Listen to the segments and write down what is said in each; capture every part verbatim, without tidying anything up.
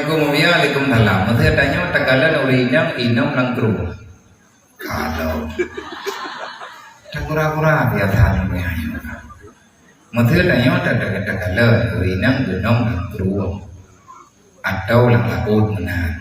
Assalamualaikum, waalaikumsalam. Meusé tanyoe takalon ureueng inong inong lam krueng. Kalau. Takura-kura biasa nyoe. Meusé tanyoe ta-, ta-, takalon ureueng inong geunong lam krueng. Atau lam laôt meunan.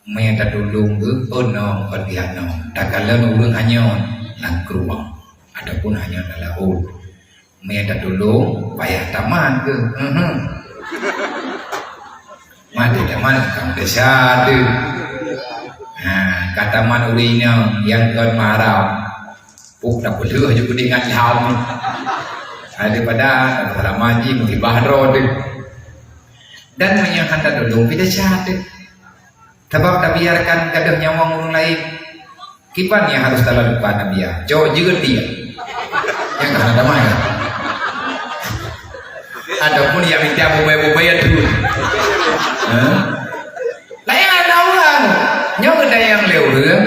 Meunyoe tatulông geuh, oh, nong, kon pihak nong. Takalon ureueng hanyon lam krueng. Ataupun hanyon lam laôt. Meunyoe tatulông, payah tamat keuh. Mhm. Maté tamat, kamoe desya teuh. Ha, ka tamat ureueng inong nyang kon mahram. Puk tapeuleueh ju keudeungan lham. Daripada tapeulama jih musibah droe teuh. Dan meunyoe hana tatulông, pih desya teuh. Sabab tabiarkan gadôh nyawöng ureueng laén. Kiban nyang harôh talakukan, tabiar? Cok jeuet dia. Nyang ka hana damai. Ataupun nyang mita bubai-bubai tu. Ha? Laén ada ureueng. Nyoe geutanyong lé ureueng,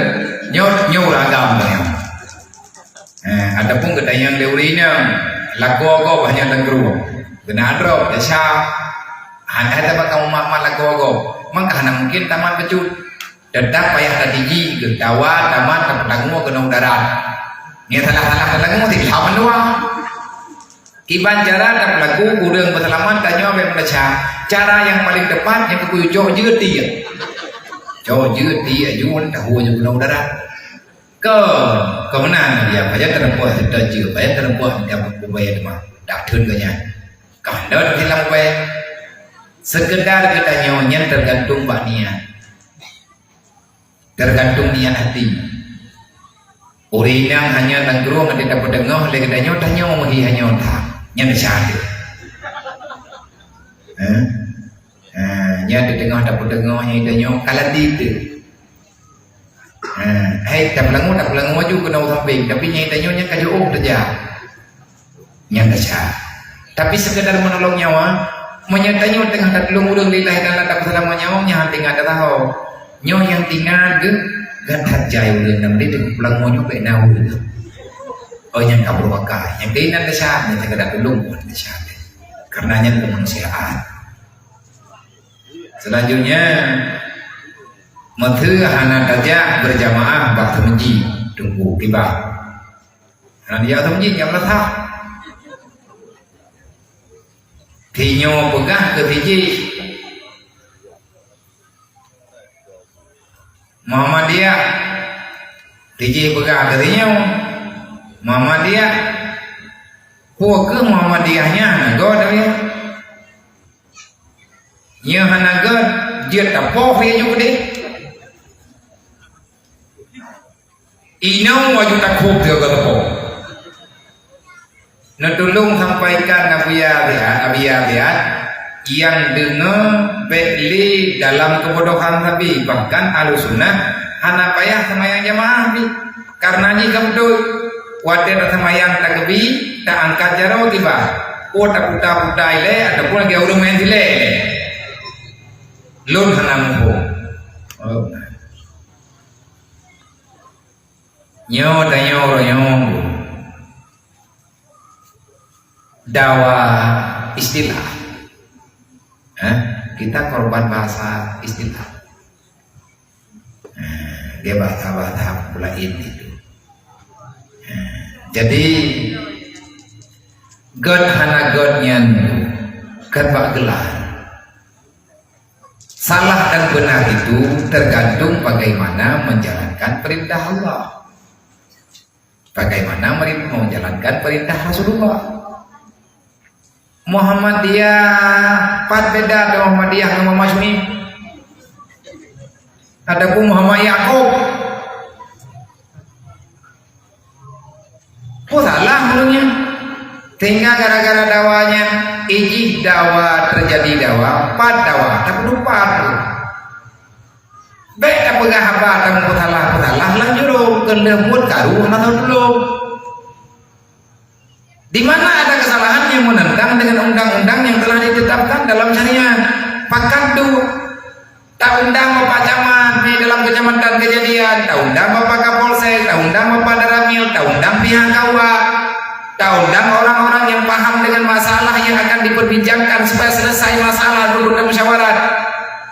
nyoe, nyoe ureueng agam nyoe. Eh, ataupun geutanyong lé ureueng inong, lakoe gob hana lam krueng. Keunan droe, desya. Hana tabat kamoe mat-mat lakoe gob. Maka hana mungkin tamat bacut. Teutap payah tatiji, geutawa, tamat, tapeutanggong keunoe darat. Nyang salah-salah tapeutanggong, silap mandua. Kiban cara tapeulaku ureueng peuseulamat tanyoe bèk meudesya. Cara nyang paleng teupat nyang keuh cok jeuet tiek. Cok jeuet tiek, jeuet tahu jeuet keunoe darat. Kon, kon meunan dia, payah teureumpoh seutôt jeuet, payah teureumpoh minta bubaya teuma. Dak theun geuh nyan. Kon dot hilang ubé. Sekedar geutanyoe nyan tergantung bak niat. Tergantung niat hati. Ureueng inong hana lam krueng, adak tapeuteungoh lé geutanyoe, tanyoe meuhi hanyoe that. Nyan desya teuh. Eh? Eh, nyan di teungoh tapeuteungoh, nyan tanyoe kaladi teuh. Eh, hai, tapeulangue, tapeulangue aju keunoe sampéng, tapi nyan tanyoe nyan ka jiôh tajak. Nyang desya. Tapi sekedar menolong nyawa, meunyoe tanyoe teungoh tatulông ureueng lillahi ta'ala tapeuseulamat nyawa, nyan hana tinggai tasaho. Nyoe nyang tinggai geuh, gata jai ureueng dan dia teupeulangô nyoe bèk na ureueng. Oh, nyang ka beureubakai. Nyang keunan desya, nyang sekedar tulông pun desya. Karena nyan kemanusiaan. Selanjutnya, meusé hana tajak berjamaah bak seumeujid, tunggu tiba. Hana dijak seumeujid, nyang meunasah. Tinyoe peugah keu sijih, Muhammadiyah. Sijih peugah keu tinyoe, Muhammadiyah. Peue keuh Muhammadiyah nyan? Hana göt, tapi. Nyoe hana göt, jeuet tapoh laju keudeh. Inong laju takôb sigoe teupông. Neutulông sampaikan Abuya Biat, Abuya Biat, nyang deungoe bèk lé dalam keubodohan sabe, bahkan Ahlussunnah hana payah seumayang jamaah pih. Karena jih ka beutôi, watèe taseumayang takeubi, taangkat jaroe kiban, oh taputa-puta ilèe ataupun lagèe ureueng meu'èn silèe ilèe. Lôn hana muphom. Oh. Nyoe tanyoe uroe nyoe dawa istilah. Eh, kita korban bahasa istilah. Eh, dia bahasa-bahasa lain itu. Eh, jadi, göt hana göt nyan kan bak geula. Salah dan benar itu tergantung bagaimana menjalankan perintah Allah. Bagaimana meri-, menjalankan perintah Rasulullah. Muhammadiyah, pat beda dengan Muhammadiyah ngon Muhammad Syuib. Ataupun Muhammad Yakub. Peue salah ureueng nyan? Sehingga gara-gara dawa nyan, ijih dawa, teujadi dawa, pat dawa, tapeudupat. Bèk tapeugah haba tameusalah-peusalah lam jurông, keu lheueh buet karu hana tulông. Di mana ada kesalahan yang menentang dengan undang-undang yang telah ditetapkan dalam syariat? Pakat tu. Taundang Bapak Camat, di dalam kecamatan kejadian, taundang Bapak Kapolsek, taundang Bapak Danramil, taundang pihak KUA, taundang orang-orang yang paham dengan masalah yang akan diperbincangkan supaya selesai masalah dulu dalam musyawarah.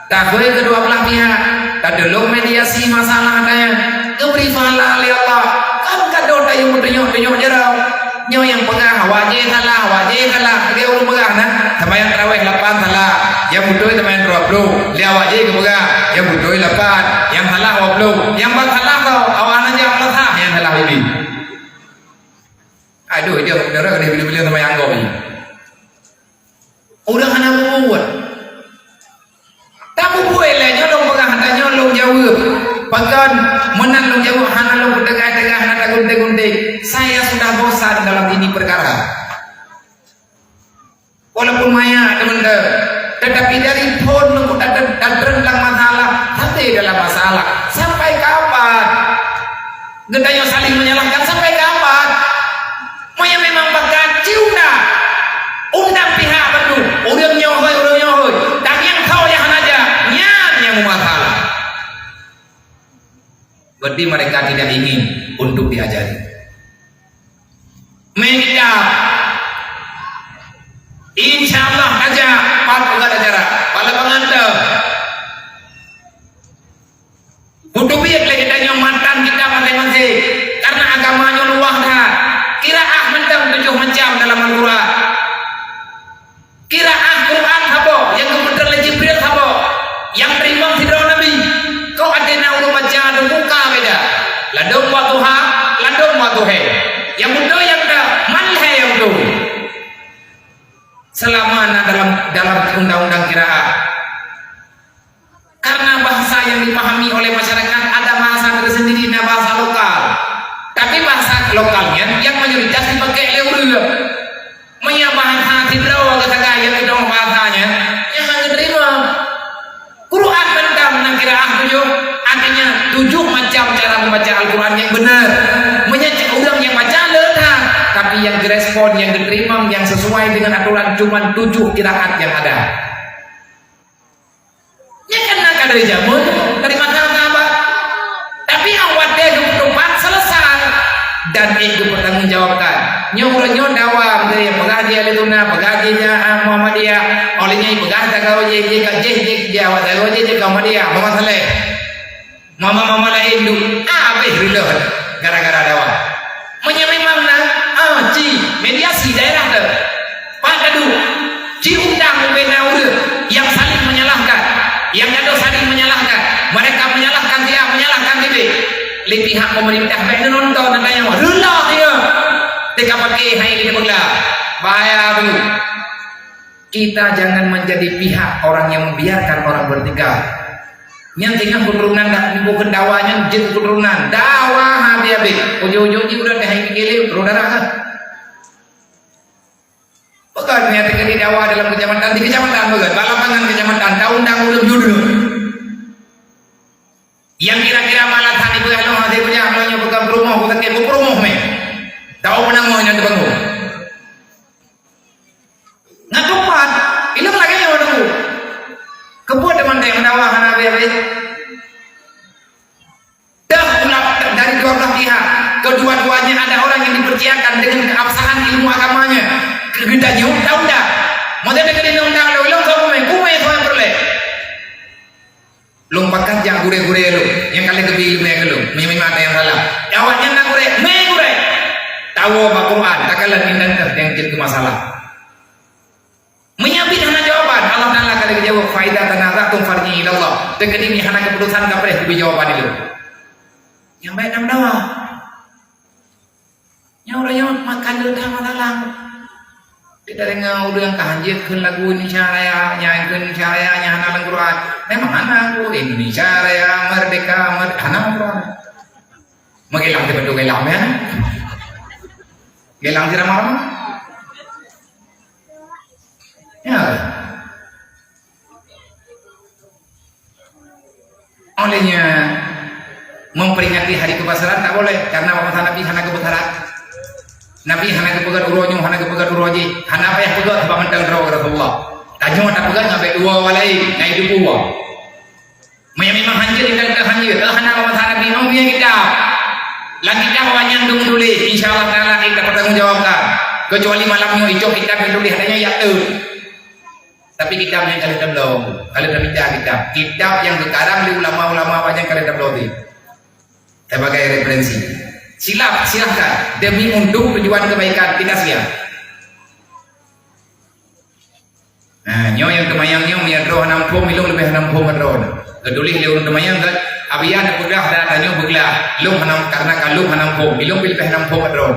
Takhôi keudua blah pihak, tatulông mediasi masalah tanyoe, geubri pahala lé Allah. Kan ka dong tayue meutunyok-tunyok jaroe. Nyoe nyang peugah awak jih salah, awak jih salah. Lagèe ureueng peugah na, seumayang tarawih lapan salah, nyang beutôi seumayang dua ploh. Lé awak jih geupeugah, nyang beutôi lapan, nyang salah dua ploh. Nyang ban salah tho, awak hana jak meunasah, nyang salah bibi. Aduh, dia beudara keuneuk bila-bila seumayang gob nyoe. Ureueng hana mubuet. Tamubuet lé nyoe lôn peugah, tanyoe lôn jaweueb. Pakon meunan lôn jaweueb hana lôn peuteugai-teugai, hana tagunting-gunting. Saya sudah bosan dalam ini perkara. Walaupun maya teman-teman, tetapi dari phon nunggu datang datang dalam masalah, sampai dalam masalah. Sampai kapan? Geutanyoe saling menyalahkan sampai kapan? Meunyoe memang pakat, ci undang. Undang pihak bandum. Ureueng nyoe hôi, ureueng nyoe hôi. Dan nyang tho nyang hana jak, nyan nyang meumasalah. Berarti mereka tidak ingin untuk diajari. Meukitab. Insya Allah saja, pat peugah acara. Pala pengantar. Beuteubiet lé geutanyoe matan kitab maséng-maséng, karena agama nyoe luwah that. Qiraah mantong tujoh macam dalam Al-Quran. Qiraah Quran saboh, nyang geupeutreun lé Jibril saboh, nyang teurimong sidroe Nabi. Kok até na ureueng baca deungon ka beda. Ladôm Wadduha, ladôm Wadduha. Nyang beutôi nyang ka, man lhèe nyang beutôi. Selama na dalam, dalam undang-undang qiraah. Karena bahasa yang dipahami oleh masyarakat ada bahasa tersendiri, na bahasa lokal. Tapi bahasa lokal nyan yang mayoritas dipakai oleh ureueng. Meunyoe bahasa sidroe geusagai nyang keudroe bahasa nyan, nyan hana geuteurimong. Quran mantong na qiraah tujoh, artinya tujoh macam cara membaca Al-Quran yang benar. Meunyoe cit ureueng nyang baca le that, tapi nyang geurespon, nyang geuteurimong, nyang sesuai dengan aturan cuman tujoh qiraat yang ada. Nyan kan na ka dari jameun, dari masa sahabat. Tapi nyang watèe geupeuteupat selesai dan ék geupeutanggung jawabkan. Nyoe uroe nyoe dawa, misalnya peugah di Ahli Sunnah, peugah di, ah, Muhammadiyah, oleh nyan peugah tagawa jih, jih ka jih, jih, jih awak tagawa jih, jih ka Muhammadiyah, Muhammad Saleh. Mama-mama laén duek habéh reuloh gara-gara dawa. Meunyoe memang na, ah, ci mediasi daerah teuh. Pat taduek, ci undang ubé na ureueng nyang saling menyalahkan, nyang gadoh saling menyalahkan. Mereka menyalahkan dia, menyalahkan tibé. Lé pihak pemerintah bèk neunonton, neutanyong, reuloh dia. Teuka paké hai lé peugla. Bahaya tu. Kita jangan menjadi pihak orang yang membiarkan orang bertikai. Nyan singoh keuturonan dak bukon dawa nyan jeuet keuturonan. Dawa habéh-habéh. Ujong-ujong jih udah dah hai piké lé, saudara kan? Bukan hanya terjadi dawa dalam kecamatan, di kecamatan bukan. Bak lapangan kecamatan, taundang ureueng judul. Yang kira-kira malah tadi beurah lom hase beurah lom nyoe bukan peurumoh, bukan ke peurumoh meh. Tahu penama nyan teubangong. Ngat tupat, ilong lagèe nyoe deungoe. Keupeue teuma teuh meudawa hana habéh-habéh? Dah pula dari dua belah pihak, kedua-duanya ada orang yang dipercayakan dengan keabsahan ilmu agamanya. Geutanyoe taundang. Masa deungon undang lôn, lôn keu kumé, kumé keu nyang peureulèe. Lôn pakat jak gurèe-gurèe lôn, nyang ka lheueh geubri ileumèe keu lôn, meunyoe memang ada nyang salah. Awaknyan na gurèe, mé gurèe! Tawoe bak Quran, takalon indang teuh nyang jeuet keu masalah. Meunyoe bit hana jawaban, Allah Taala ka lheueh geujaweueb, "Fa idza tanaza'tum farji'u ilallah." Teukeudi hana keuputusan, ka preh geubri jawaban ilôn. Nyang bèk na meudawa. Nyoe ureueng nyoe makan leudah mata lang. Kita deungoe ureueng ka hanjeuet kheun lagu Indonesia Raya, nyan kheun Indonesia Raya, nyan hana lam Quran. Memang hana lagu Indonesia Raya, Merdeka, Merdeka, hana lam Quran. Meugilang sibeutôi gilang, ya. Gilang sirama. Ya. Oleh nyan, memperingati hari kebesaran tak boleh, karena masa Nabi hana geupeugah syarat. Nabi hana geupeugah uroe nyoe, hana geupeugah uroe jih. Hana payah peugah, sabab mantong droe Rasulullah. Tanyoe tapeugah ngon bèk dua orang lain, ngon ibu dua. Meunyoe memang hanjeuet, kita kata hanjeuet. Kalau hana masa Nabi, mau biar kita. Lagi kita orang yang dulu tulis, insya Allah Taala kita bertanggung jawabkan. Kecuali malam nyoe, icok kita tulis, adanya ya tu. Tapi kitab nyang ka lheueh tabloe, ka lheueh tamita kitab. Kitab nyang geukarang lé ulama-ulama awak nyan ka lheueh tabloe teuh. Sebagai referensi. Silap, silahkan. Demi untuk tujuan kebaikan, kita siap. Nah, nyoe nyang teumanyong nyoe, meunyoe droe hana muphom, ilong leubeh hana muphom droe. Geutuléh lé ureueng teumanyong kan, "Abiya neupeugah dan tanyoe beuglah. Lôn hana, karena ka lôn hana muphom, ilong pih leubeh hana muphom droe."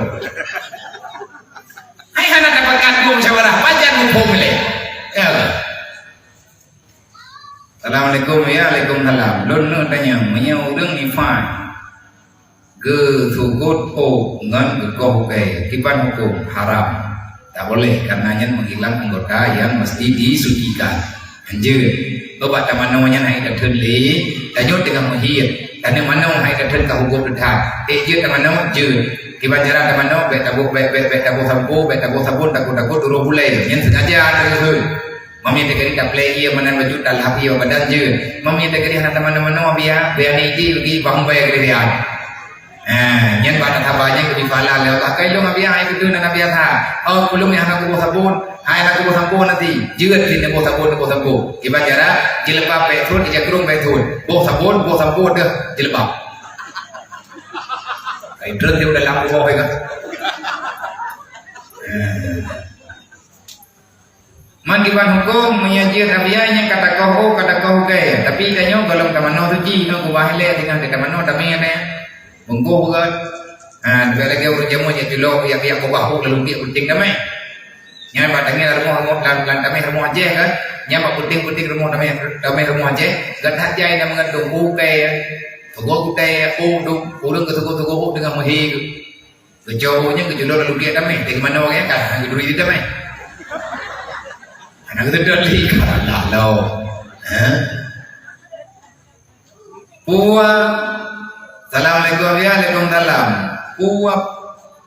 Hai hana dapatkan musyawarah, pajan muphom lé. Ya Allah. Assalamualaikum. Ya, waalaikumsalam. Lôn neuk tanyong, meunyoe ureueng nifas geusukot ôk ngon geukoh ôk, kiban huköm? Haram. Tak boleh, karena nyan menghilang anggota yang mesti disucikan. Hanjeuet. Bak tamanoe nyan hai tatheun lé, tanyoe teungoh meuhiet. Tanyoe manoe hai tatheun ka huköm teutab. Eh, jeuet tamanoe, jeuet. Kiban cara tamanoe, bèk taboh, bèk, bèk, bèk taboh sampo, bèk taboh sabon, takot-takot uroe bulèe. Nyan sengaja tatheun. Meunyoe teukeudi taplè ié meunan baju talhap ié bak badan jeuet. Meunyoe teukeudi hana tamanoe-manoe, biar, biar ni iji rugi bang bai keudeh. Ha, nyan bak that haba nyan geubri pahala lé Allah. Kai lôn abiya hai beutôi na abiya that. Oh, ulôn nyang hana kuboh sabon, hai hana kuboh sampo nanti. Jeuet cit neuboh sabon, neuboh sampo. Iban cara jilbab bèk thon, ija krong bèk thon. Boh sabon, boh sampo deuh jilbab. Kai treuk dia udah lampu bawah ya. Ha. Man kiban huköm, meunyoe jeuet abiya nyang ka takoh ôk, ka takoh ôk. Tapi tanyoe gohlom tamanoe suci, nyoe keubah ilèe teungoh tamanoe tamé nyan. Bungkôh beugot. Ha, tapi lagèe ureueng jameun nyang tilok, yak, yak keubah ôk lalu piek peuting tamé. Nyan bak tangieng rumoh, rumoh, lam, lam tamé rumoh Aceh kan. Nyan bak peuting-peuting rumoh tamé, tamé rumoh Aceh. Gata jai na meungeudong ôk, teugoh gutèe ôk, dum ureueng geuteugoh-teugoh ôk teungoh meuhé. Geucok nyan geujulok lalu gèt damé, teuma na ureueng ka geuduri di damé. Hana geuteudot lé ka Allah lo. Ha? Puwa. Assalamualaikum, ya, waalaikumsalam. Puwa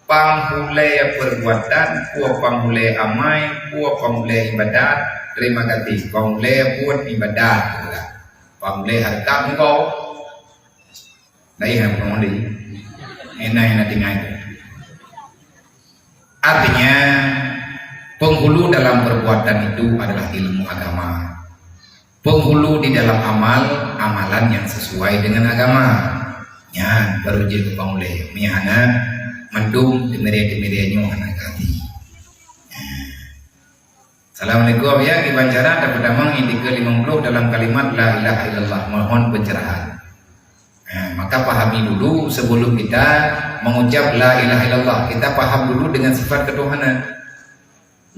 panghulèe perbuatan, puwa panghulèe amai, puwa panghulèe ibadat. Terima kasih. Panghulèe buet ibadat. Panghulèe hareukat engkau. Laén hana peunoh lé. Enak-enak tinggai. Artinya, penghulu dalam perbuatan itu adalah ilmu agama. Penghulu di dalam amal, amalan yang sesuai dengan agama. Nyan baru jeuet keu panghulèe. Meunyo hana, mandum teumiré-teumiré nyoe hana gaki. Nyan. Assalamualaikum. Ya, kiban cara tapeutamong i'tikad limong ploh dalam kalimat la ilaha illallah. Mohon pencerahan. Ha, maka pahami dulu sebelum kita mengucap la ilaha illallah. Kita paham dulu dengan sifat ketuhanan.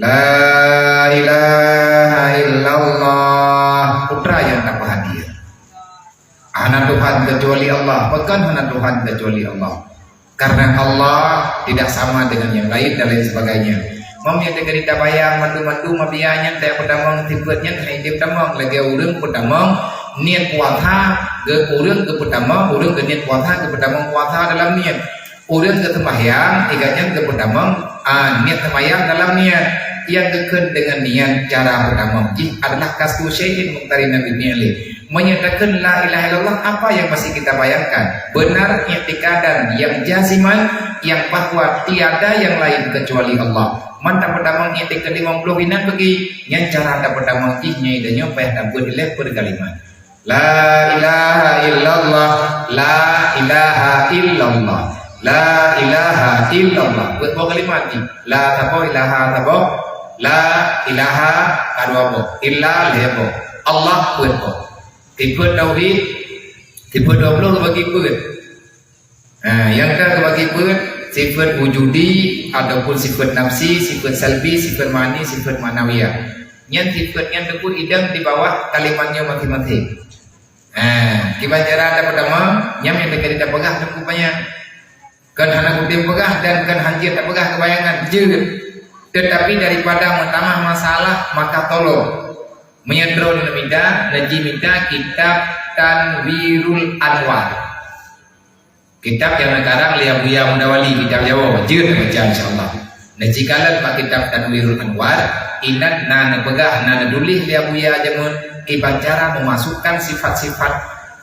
La ilaha illallah. Putra yang tak hadir. Hana Tuhan kecuali Allah. Bukan hana Tuhan kecuali Allah. Karena Allah tidak sama dengan yang lain dan lain sebagainya. Meunyo teukeudi tabayang mandum-mandum abiya nyan, teupeudamong sifeut nyan hai jeuet tamong lagèe ureueng peutamong niet puasa, geu-, ureueng geupeutamong, ureueng geuniet puasa geupeutamong puasa dalam niet. Ureueng geuseumbahyang, iga nyan geupeutamong, a, niet seumbahyang dalam niet. Nyang geukheun deungon niet cara peutamong jih adalah qasdu syai'in muqtarinan bi fi'lih. Meunyo takheun la ilaha illallah, apa yang masih kita bayangkan? Benar i'tikadan yang jaziman, yang bahwa tiada yang lain kecuali Allah. Man tapeutamong i'tikad limong ploh inan bagi, nyan cara tapeutamong jih nyang idanyoe payah tabeuet ilèe per kalimat. La ilaha illallah, la ilaha illallah, la ilaha illallah. Beuet boh kalimat jih. La saboh, ilaha saboh, la ilaha ka dua boh, illa lhèe boh, Allah peuet boh. Sifeut tauhid, sifeut dua ploh bagi peuet. Ha, nyang ka geubagi peuet, sifeut wujudi ataupun sifeut nafsi, sifeut salbi, sifeut ma'ani, sifeut ma'nawiyah. Nyan sifeut nyan teungku idong di bawah kalimat nyoe maséng-maséng. Ha, kiban cara tapeutama, nyan nyang teukeudi tapeugah teungku panyang. Kon hana kutem peugah dan kon hanjeuet tapeugah keubayangan, jeuet. Tetapi daripada meutamah masalah, maka tolong. Meunyoe droeneuh mita, neuji mita kitab Tanwirul Anwar. Kitab nyang neukarang lé Abuya Muda Wali, kitab Jawoe, jeuet neubaca insya Allah. Neujikalon bak kitab Tanwirul Anwar, inan na neupeugah, na neutuléh lé Abuya jameun kiban cara memasukkan sifat-sifat,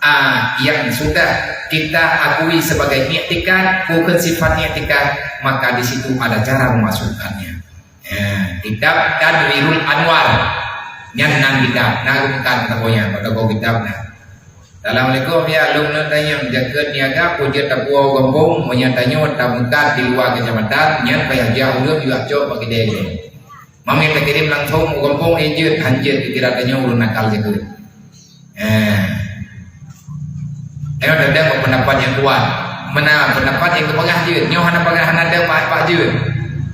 a, yang sudah kita akui sebagai i'tikad, bukan sifat i'tikad, maka di situ ada cara memasukkannya. Ya, kitab Tanwirul Anwar. Nyan nan kitab, na geupeugah teuka nyan, bak toko kitab na. Assalamualaikum, ya, lôn neuk tanyong, jakeuet niaga peue jeuet tapuwoe u gampông, meunyoe tanyoe tameukat di luwa keucamatan, nyan payah jak ureueng jak cok bak keudè lé. Meunyoe takirém langsông u gampông, eh, jeuet, han jeuet, kira tanyoe ureueng nakal jakeuet. Eh. Nyoe teuntang bak peundapat nyang kuat. Meunan peundapat nyang geupeugah jeuet. Nyoe hana peugah hana teuntang bak, bak jeuet.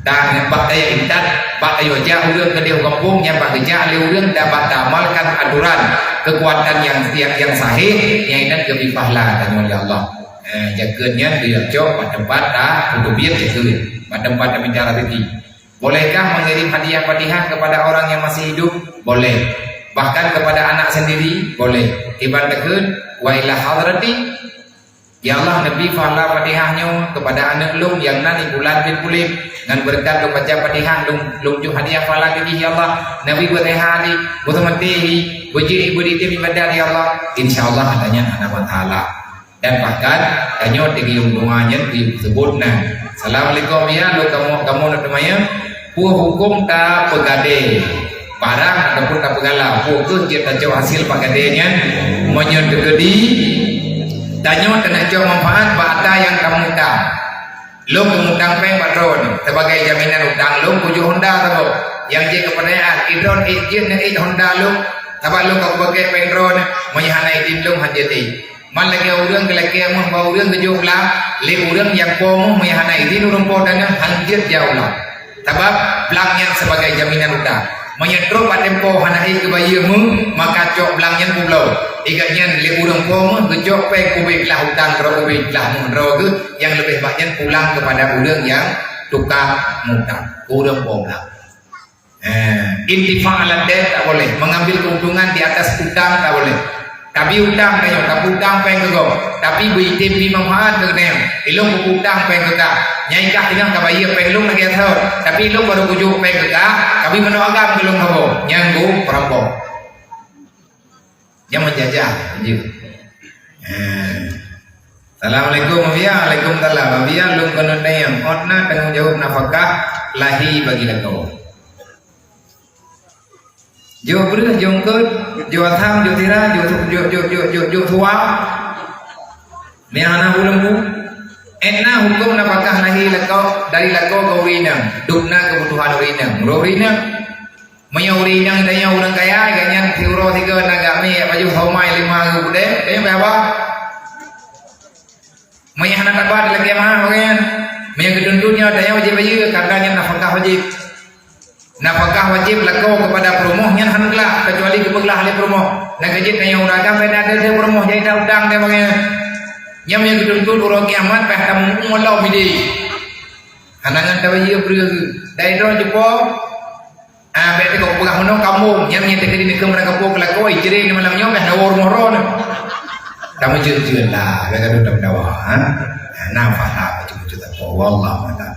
Dan nyan bak tayue intat, bak tayue jak ureueng keudeh u gampông, nyan bak geujak lé ureueng dan bak taamalkan aturan keukuatan nyang, nyang, nyang sahih, nyang inan geubri pahala tanyoe lé Allah. Eh, jakeuet nyan geuyue cok bak teumpat ta, peuteubiet jakeuet. Bak teumpat tamita raseuki. Bolehkah mengirim hadiah Fatihah kepada orang yang masih hidup? Boleh. Bahkan kepada anak sendiri? Boleh. Kiban takheun, wa ila hadrati, ya Allah, neubri pahala Fatihah nyoe kepada aneuk lôn nyang nan di bulan bin puléh. Ngon beureukat lôn baca Fatihah, lôn, lôn jok hadiah pahala keu jih, ya Allah. Neubri Fatihah di, beuteumaté hi, beujeuet hi, beuditem ibadat, ya Allah. Insya Allah, hana nyan hana masalah. Dan bahkan, tanyoe teungoh doa nyan geuyue seubut na. Assalamualaikum, ya, lôn kamoe, kamoe na teumanyong. Peue hukôm tapeugadée barang ataupun tapeugala? Peue kheueh jeuet tacok hasil bak gadée nyan? Meunyoe teukeudi, tanyoe teuneuk cok manfaat bak ata nyang tamutang. Lôn keumutang péng bak droeneuh, sebagai jaminan utang lôn kujok honda saboh. Nyang jeuet keupeunayaan, idroen ék jeuet neuék honda lôn, sabab lôn ka kubagét péng droeneuh, meunyoe hana idin lôn han jeuet ék. Man lagée ureuëng geulakée méuh bak ureuëng geujok blang, lé ureuëng nyang po méuh meunyoe hana idin ureuëng po tanoh, han jeuet jak u blang. Sabab blang nyan sebagai jaminan utang. Meunyoe trok bak tempo hana ék geubayeue méuh, maka cok blang nyan peubloe. Ingat nyan lé ureuëng po méuh geucok péng ubé glah utang droe, ubé glah méuh droe geuh, nyang leubeh bak nyan pulang keupada ureuëng nyang tukang mutang, ureuëng po blang. Eh, intifa' ala dain tak boleh, mengambil keuntungan di atas utang tak boleh. Tapi utang tanyoe, tapi utang péng keu gob, tapi beuitem bri manfaat keu geutanyoe. Ilôn kupeutang péng keu kah, nyang kah teungoh kabayeue péng lôn lagée thon, tapi ilôn barô kujok péng keu kah, tapi meunoe agam keu lôn saboh, nyan gob peurampok. Nyang meujajah, jeuet. Eh. Assalamualaikum, Abiya. Waalaikumsalam. Abiya, lôn keuneuk tanyong, ôt na tanggong jaweueb nafakah lahé bagi lakoe? Jok breueh, jok eungkôt, jok asam, jok sira, jok su-, jok, jok, jok, jok, jok suwa. Nyang hana bu lembu. Ôt na hukôm nafakah lahé lakoe, dari lakoe keu ureuëng inong. Dum na keubutuhan ureuëng inong. Ureuëng inong. Meunyoe ureuëng inong tanyoe ureuëng kaya, gobnyan siuroe sigoe na gak mi, baju somai lima ribu deh, tanyoe payah ba. Meunyoe hana taba, dilakée meuhah, gobnyan. Meunyoe geutuntut nyoe, tanyoe wajéb bayeue, karena nyan nafakah wajéb. Nafakah wajéb lakoe keupada peurumoh nyan hana geulah, keucuali geupeuglah lé peurumoh. Na geuh jeuet tanyoe ureuëng agam, beda ada lé peurumoh, jadi ta utang deh, gobnyan. Nyan meunyoe geutuntut uroe kiamat, payah tamueng lom idéh. Hana ngon tabayeue breueh geuh. Dari droe jipo, Ah, bék teuka peugah meunoe kamoe, nyang nyan teuka di neukeuh meurangkapeue keulakoe, cireng di malam nyoe, beh, na woe rumoh droeneuh. Kamoe jeuet-jeuet lah, bék gadoh tameudawa, ha? Na pahala bacut-bacut sapo, wallahu a'lam.